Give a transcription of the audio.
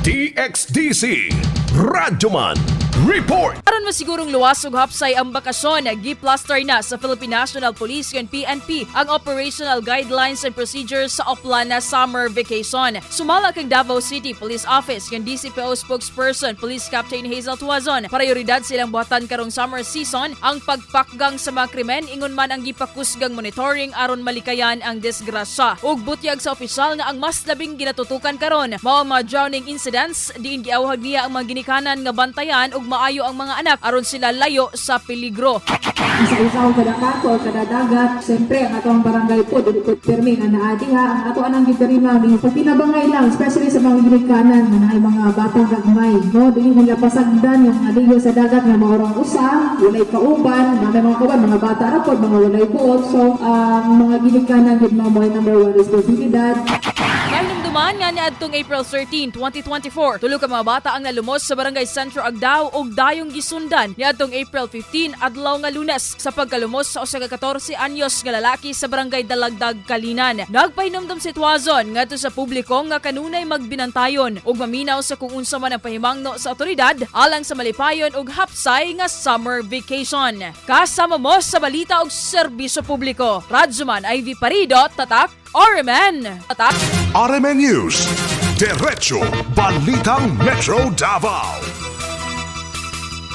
DXDC Radyoman Report. Aron masigurong luwas ug hapsay ang bakasyon, gi-plaster na sa Philippine National Police ug PNP ang operational guidelines and procedures sa Oplan na summer vacation. Sumala kang Davao City Police Office ug DCPO spokesperson Police Captain Hazel Tuazon, prioridad silang buhatan karong summer season ang pagpakgang sa mga krimen, ingon man ang gipakusgang monitoring aron malikayan ang disgrasya. Ug butyag sa opisyal nga ang mas labing ginatutukan karon mao ang mga drowning incidents, diin giawhag niya ang mga ginikanan nga bantayan ug maayo ang mga anak aron sila layo sa peligro. Isa-isa kada kanto or kada dagat. Siyempre, ang atong barangay po, dili ko pirmi nga naa diha. Ang ato anang gipirima ni pagtinabangay lang, especially sa mga ginikanan nga naay mga batang gagmay. No, dili nila pasagdan yung mga ligo sa dagat nga maurang usa, walay kauban, mga may mga kauban, mga bata ra pod, mga walay buot. So, ang mga ginikanan gid, mao number one responsibilidad. Kahinumduman nga niadtong April 13, 2024, tulo ka mga bata ang nalumos sa Barangay Centro Agdao ug dayong gisundan niadtong April 15, adlaw nga Lunes, sa pagkalumos sa usa ka 14 anyos nga lalaki sa Barangay Dalagdag, Calinan. Nagpahinumdum si Tuazon ngadto sa publiko nga kanunay magbinantayon ug maminaw sa kung unsa man ang pahimangno sa otoridad alang sa malipayon ug hapsay nga summer vacation. Kasama mo sa balita ug serbisyo publiko. Radyoman Ivy Parido, Tatak, RMN. Tatak. RMN News. Diretso Balitang Metro Davao.